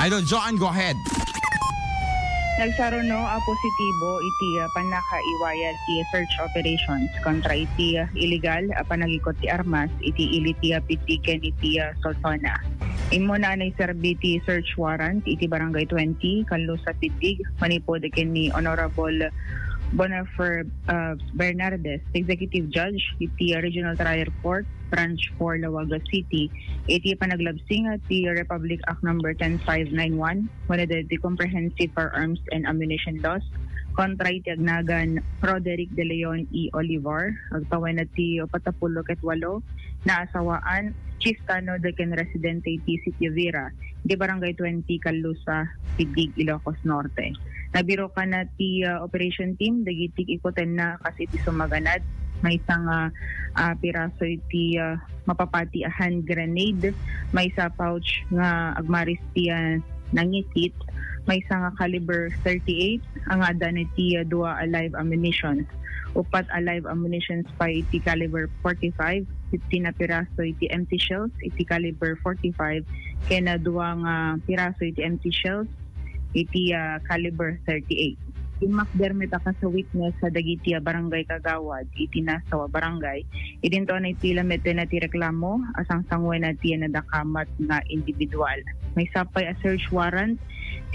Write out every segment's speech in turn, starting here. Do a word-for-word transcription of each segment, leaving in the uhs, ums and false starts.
Idol Joan, go ahead. Nagsaruno a positibo iti, ah, pannakaiwayat ti search operations kontra iti, ah, illegal a panagikot ti armas iti ili ti, ah, Piddig ken iti, ah, Solsona. Immuna a naiserbi ti search warrant iti Barangay twenty, Kanlusa, Piddig, manipud ken ni Honorable Bonifer, ah, Bernardes, Executive Judge iti, ah, Regional Trial Court, Branch four, Laoaga City, iti panaglabsinga ti Republic Act Number ten five nine one, wenno dagiti Comprehensive Firearms and Ammunition Laws, kontra iti agnagan Roderick De Leon E. Olivar, agtawen ti upat a pulo ket walo, naasawaan, Chief Tanod ken residente iti Sitio Vera, iti Barangay twenty, Kanlusa, Piddig, Ilocos Norte. Nabirukan ti, ah, operation team dagiti ikutenna kas iti sumaganad, maysa nga, ah, piraso iti, ah, mapapati a hand grenade, maysa pouch nga agmaris ti, ah, nangitit, maysa nga caliber thirty-eight, nga addan iti, ah, dua a live ammunition, upat a live ammunitions pay iti caliber forty-five, fifteen a piraso iti empty shells iti caliber forty-five, ken, ah, dua nga piraso iti empty shells iti, ah, caliber thirty-eight. Immakder met a kas witness a dagiti, ah, barangay kagawad iti nasawa barangay. Idinto a naipila met ti reklamo a sangsanguenna ti nadakamat nga individual. Maysa pay a search warrant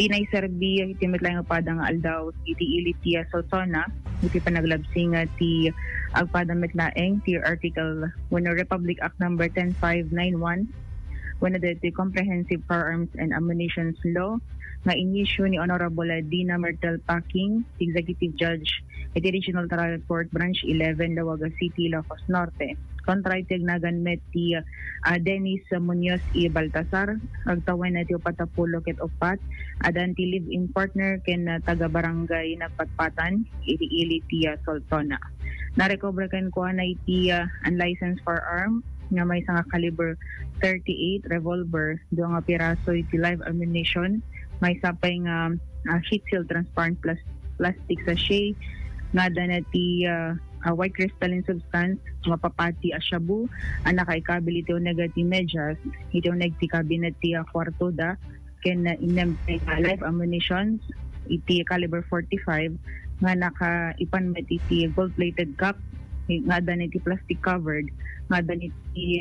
ti naiserbi iti met laeng a pada nga aldaw iti ili ti, ah, Solsona, iti panaglabsinga ti agpada met laeng ti Article wenno Republic Act Number ten five nine one, wenno daytoy Comprehensive Firearms and Ammunitions Law nga in-issue ni Honorable Dina Myrtle Paking, Executive Judge iti Regional Trial Court Branch eleven, Laoaga City, Ilocos Norte. Kontra iti agnagan met ti, ah, Dennis Muñoz E. Baltasar, agtawen ti upat a pulo ket upat, addan ti live-in partner ken, ah, taga-barangay Nagpatpatan, iti ili ti, ah, Solsona. Narecover kenkuana iti, ah, unlicensed firearm nga maysa nga caliber thirty-eight revolver, dua nga piraso iti live ammunition, maysa pay nga, ah, sheet seal transparent plas-, plastic sachet nga addan ti, ah, ah, white crystalline substance nga mapapati a shabu a nakaikabil iti uneg ti medyas, iti uneg ti kabinet ti, ah, kuwartoda, ken, ah, innem ti, ah, live ammunitions iti caliber forty-five nga nakaipan met iti gold-plated cup nga addan iti plastic covered nga addan iti,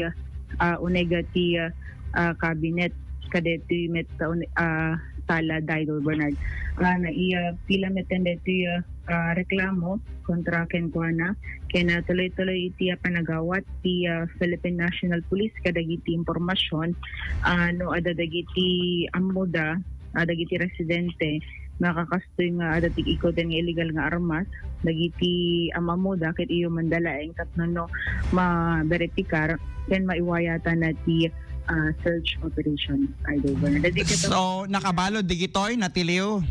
ah, uneg ti, ah, ah, kabinet kadaytoy met, ah, un-, ah, sala, Idol Bernard. Ah, naipila met daytoy, ah, ah, reklamo kontra kenkuana, ken, ah, tuloy-tuloy iti, ah, panagawat ti, ah, Philippine National Police kadagiti impormasyon, ah, no adda dagiti ammoda, ah, dagiti residente nga kakastoy nga adda ti ikuten nga illegal nga armas, dagiti ammoda ket iyumanda laeng tapno no maberipikar ken maiwayatan ti, ah, search operation, Idol Bernard. Dagiti So, nakabalud digitoy, natiliw?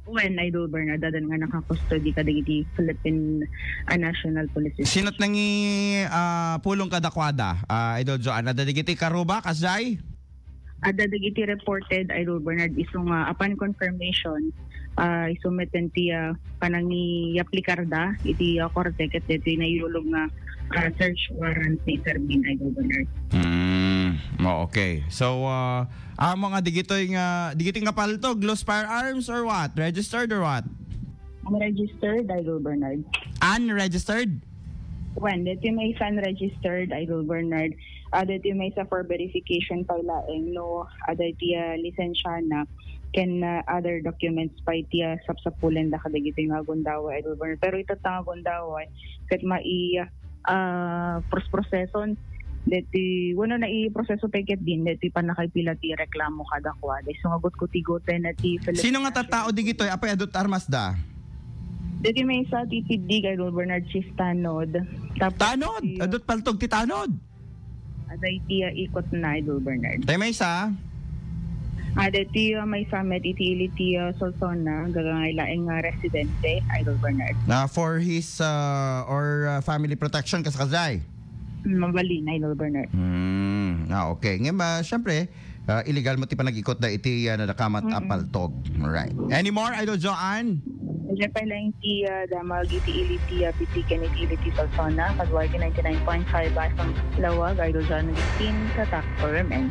Wen, Idol Bernard, addan nga nakakustodi kadagiti Philippine, ah, National Police Station. Sino't nangi, ah, pulong kadakuada, ah, Idol Joan? Adda dagiti karuba, kasjay? Adda dagiti reported, Idol Bernard, isu nga upon confirmation, ah, isu met ti, ah, panangiaplikarda iti, ah, korte ket daytoy nailulog nga, ah, search warrant ni Serbin, Idol Bernard. Hmm, oh, okay. So, ah, amo nga digitoy nga, digitoy nga paltog, loose firearms or what? Registered or what? Unregistered, Idol Bernard. Unregistered? Wen, daytoy maysa unregistered, Idol Bernard. Ah, daytoy maysa for verification pay laeng no adda iti, ah, lisensiana ken, ah, other documents pay ti, ah, sapsapulenda kadagitoy nga gundaway, Idol Bernard. Pero itatta nga gundaway ket mai, ah, pros-proseson deti, wenno naiproseso pay ketdin deti pannakaipila ti reklamo kadakuada. Isu nga gutgutigoten ti Philippine Sino nga National tattao digitoy? Apay, adu't armasda? Deti maysa ti Piddig, Idol Bernard, Chief Tanod. Tapos Tanod? ti, Adu't paltog ti tanod? Adda iti, ah, ikutna, Idol Bernard. Tay maysa? Ah, deti, ah, maysa met iti ili ti, ah, Solsona, gagangay laeng nga residente, Idol Bernard. Na for his, ah, or, ah, family protection, kas-, kasjay? Mm, mabalin, Idol Bernard. Hmm, ah, okay. Ngem, ah, syempre, ah, illegal mo ti panag-ikutda iti, ah, nadakamat a Mm-mm. paltog. Right. Any more, Idol Joan? Siyempre lang ti, ah, damag iti ili ti, ah, Piddig ken iti ili ti Solsona, kaduay ti ninety-nine point five F M Laoag, Idol Joan Agustin, Tatak for M N.